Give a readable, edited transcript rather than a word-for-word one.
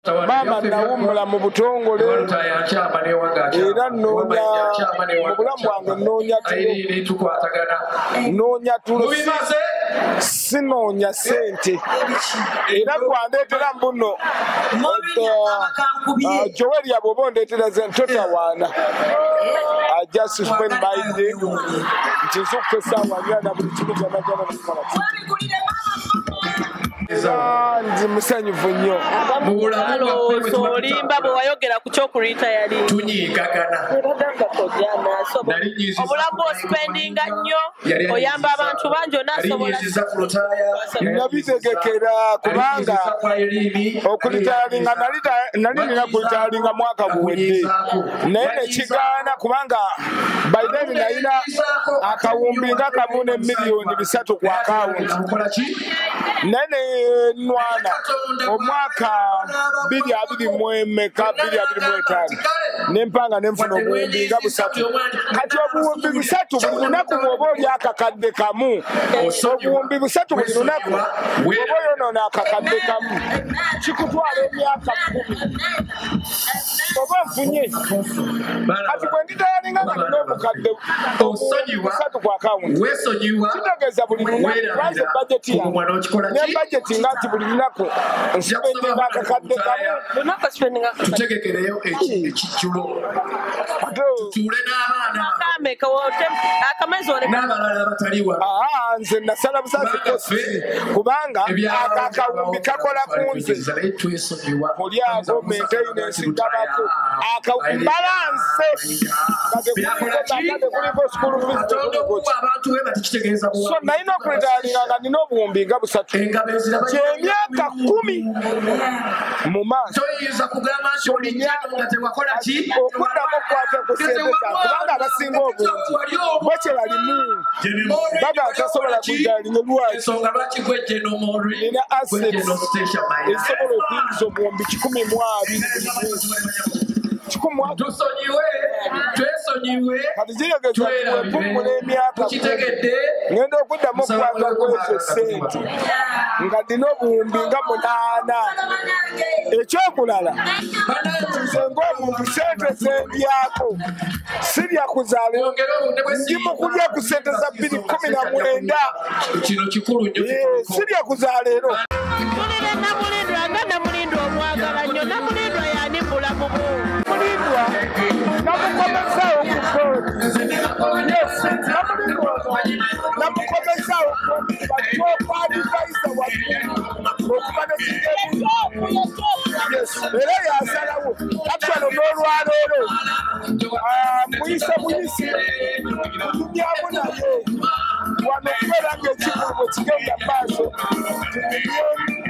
Maama nawummula mu butongole era nnoonya mu bulamu bwange, nnoonya tulo, nnoonya tulo, sinoonya ssente. Era gwandeetera mbuno Joweria, bw'oba ondeetera totawaana. I just spend my day nti nzukka essaawa 4 na buli kimu kyonna kyonna nakikola. Ndi musanyufu nnyo. Olimba bwe wayogera ku ky'okuritayalinga. Tunyiigagana. Obulamu ospendinga nnyo, oyamba abantu bangi, onaasobola. Nabitegekera kubanga okuritayalinga nali nina kuritayalinga mwaka guwedde, naye nekigaana kubanga by then nalina akawumbi nga kamu ne 3 million ku akawunti, naye nenwana omwaka 2025, 2025 nempanga nenfuna obuwumbi nga 3. Kati obuwumbi 3 buli lunaku bw'oba oli akakadde kamu, obuwumbi 3 buli lunaku bw'oba oyonoona akakadde kamu, kikutwala emyaka 10 oba nfunye. Kati bwe nditayalinga nga nina obukadde 3 ku akawunti, kitegeeza buli lunaku lwanze bajeti yange ne bajeti nga nti buli lunaku nspendinga akakadde kamu. Tutegekereyo ekijjulo, tutuule n'abaana n'abalala abatali wano. Nze nasala busazi cost kubanga ako akawumbi kakola ku nze muli ago maintenance ndabako balance nga tekuliko school fees. Abantu we batikitegeeza. So nalina okuritayalinga nga nina obuwumbi nga 3 kyemyaka 10 mu maaso. Toyinza kugamba nti olijjano nga tewakola ki. Okuddamu okukwata ku ssente zange, kubanga abasinga obungi bo kye balimu baga tasobola kuritayalinga. Lwaki? Ensonga lwaki gwe Genomori? Nina assets ezisobola okuyingiza obuwumbi 120 buli mwezi, kikumi. Tusonyiwe, twesonyiwe. Kati kiregeza wempummula emyaka, Tukitegedde. ngenda okuddamu okukwata ku ezo ssente nga nina obuwumbi nga 8. Ekyokulala, nze ng'omuntu ssente zendyako sirya kuzaala, ndi mu kulya ku ssente za 2019. Kino kikulu nnyo. Sirya kuzaala ero. Tulire Namulindwa nga Namulindwa omwagala nnyo. Namulindwa yani bulamu bwo? Namulindwa namukomezaawo ku board. Yes, Namulindwa ono namukomezaawo ba top advisor wa okuva nekigeri. Yes, era yasalawo. Actually n'olwaleero muyise muyise kutumyamu naye wano okubeera ng'ekivulu bwe kigenda maaso tunyumyemu.